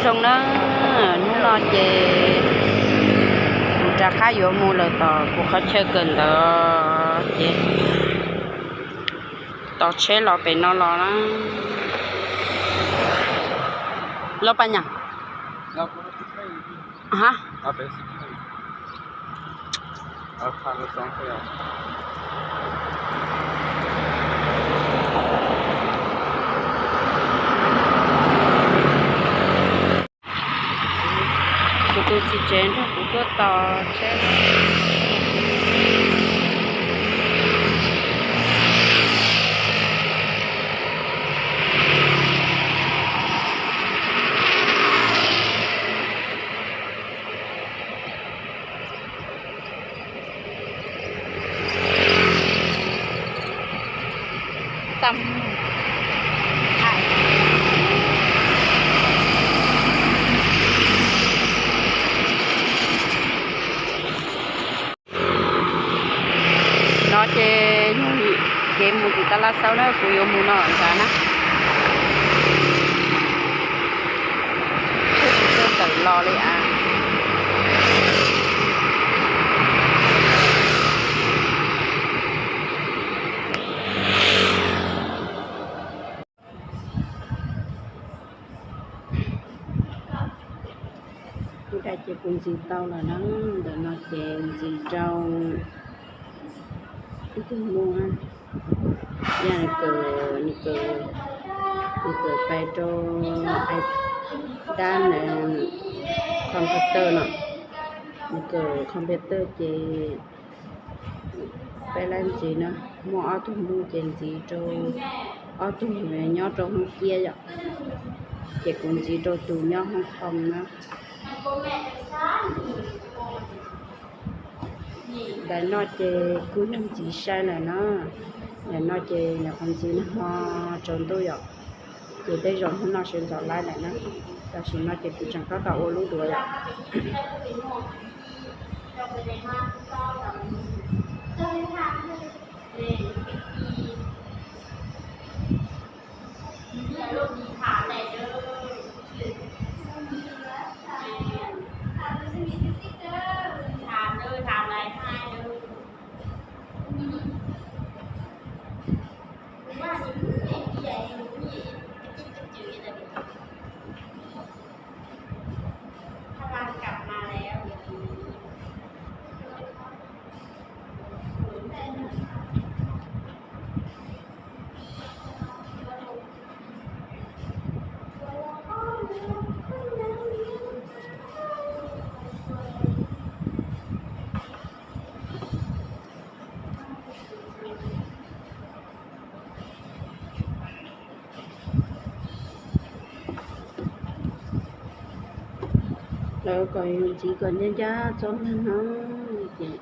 Zoo na, hnub no ces kuv rov qab yuav mus lawm tom kuv qhov chaw kawm ntawv ces tos tsheb los pem no los na. Los pab nyam. Ha. Kuv tus txiv tsev nrog kuv tuaj tos tsheb. No ces yog kev mus tim Tab Laj Xauv na, kuv yuav mus no nrad na. Tsheb tsis txawj tawm los li as. Ub, dab ces kuv ntxiv tau lawm na, ntawm no ces ntxiv rau ib tug muam, yog nws kawm, nws kawm, nws kawm pais rau dab na, computer no, nws kawm computer ces peb lab ntxiv na, muaj ob tug muam ces ntxiv rau ob tug nyob rau hoob kiab yom, ces kuv ntxiv rau tus nyob hoob home na. Ntawm no ces kuj yog ntxiv sai lawm na. Ntawm no ces nws qhov ntxiv nag hmo tsaus ntuj yom, ces tej zaum hnub no sawv ntxov laib lawm na. Tam sim no ces kuv tseem tab tom ua lub duav yom. Lawv kom yus ntxiv kom ncaj ncaj txoj neeg no ces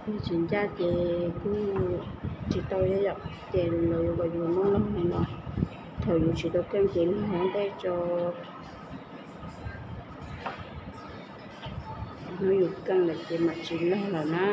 yog tsis ncaj ces kuj tsis tau yom, ces lawv yuav kom yus muab laug li no. Thaum yus tsis tau keej ces laug ua ntej tso, hnub yus keej lawm ces mam tsis laug lawm na.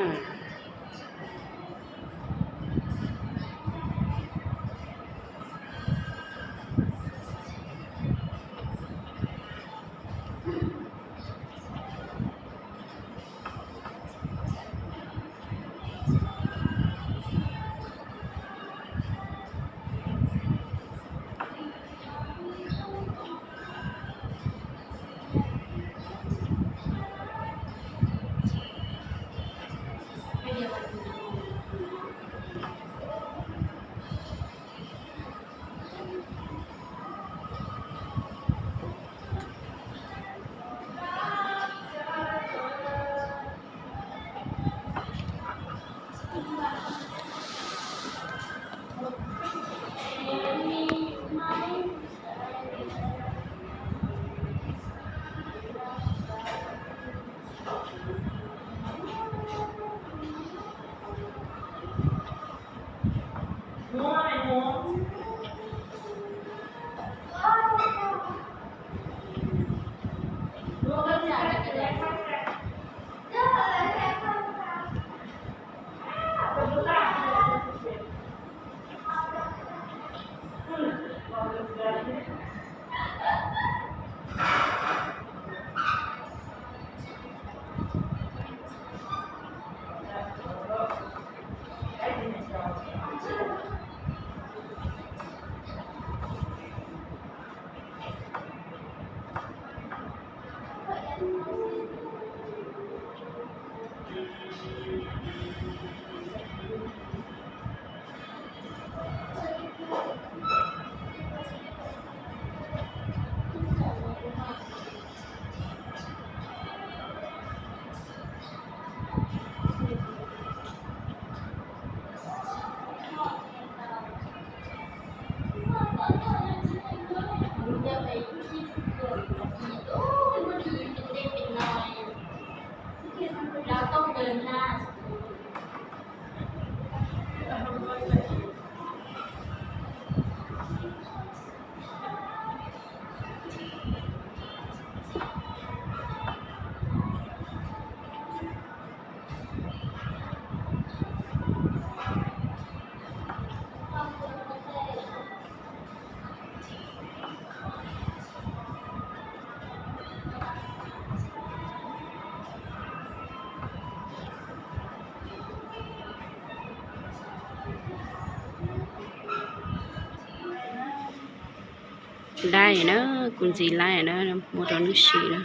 Laib na, kuv ntxiv laib na, muab rau nws sim na.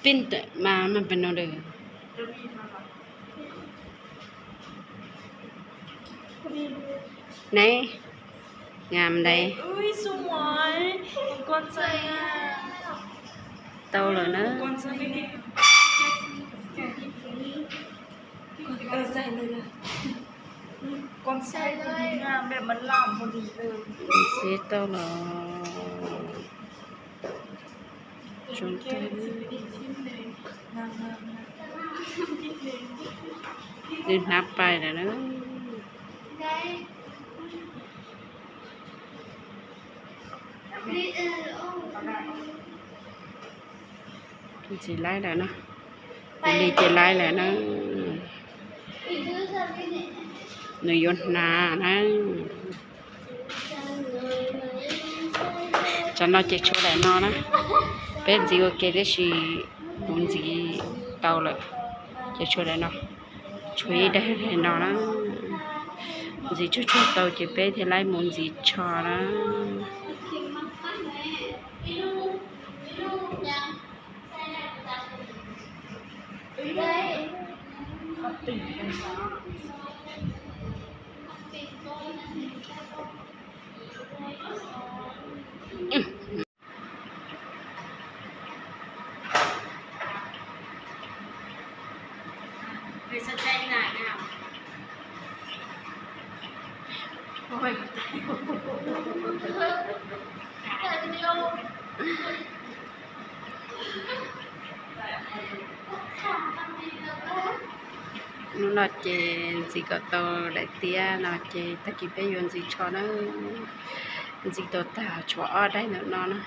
Pin mas mas pes no lawm. Neb, ngam ntaiv. Tau lawm na. Xib tau los zoo kawg. Nws hnav pais lawm na. Ntxiv laib lawm na. Kuv li ces laib lawm na. Nws yuav hnav na. Tsam no ces tshuav daim no na. Peb ntxiv ua ke tab sis kuv ntxiv tau lawm, ces tshuav daim no. Tshuav ib daim daim no na. Ntxiv tsuag tsuag tau ces peb thiaj laib mus ntxiv tsho na. Hnub no ces ntxiv kom tau daim tiab no ces tag kis peb yuav ntxiv tsho na. Ntxiv tau tag tshuav ob daim ntawm no na.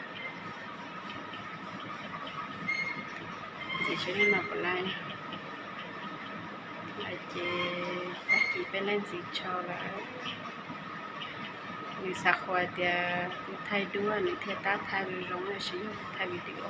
Ntxiv seb hnub no puas laib. Ces tag kis peb laib ntxiv tsho lawm. Nws xav qhuas tias kuv thaij duab nws thiaj tab thaij zoo zoo, tab sis yog kuv thaij video.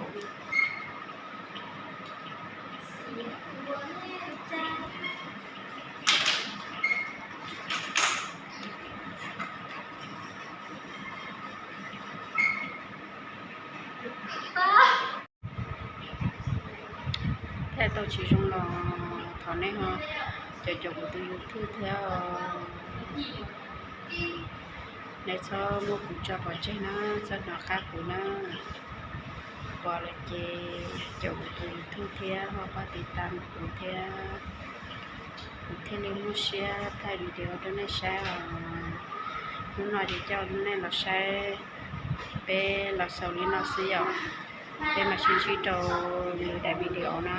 Thaij tau tsis zoo los thov nej ho caum caum kuv tus YouTube thiab. Nej txhob muab kuv tso pov tseg na, txhob hnov qab kuv na. Pom lawm ces caum kuv tus YouTube thiab ho pab tiv tam kuv thiab, kuv thiaj li muaj siab thaij video rau nej saib os. Hnub no ces coj nej los saib peb los xaus li no xwb yom. Peb mam sib ntsib rau lwm daim video na.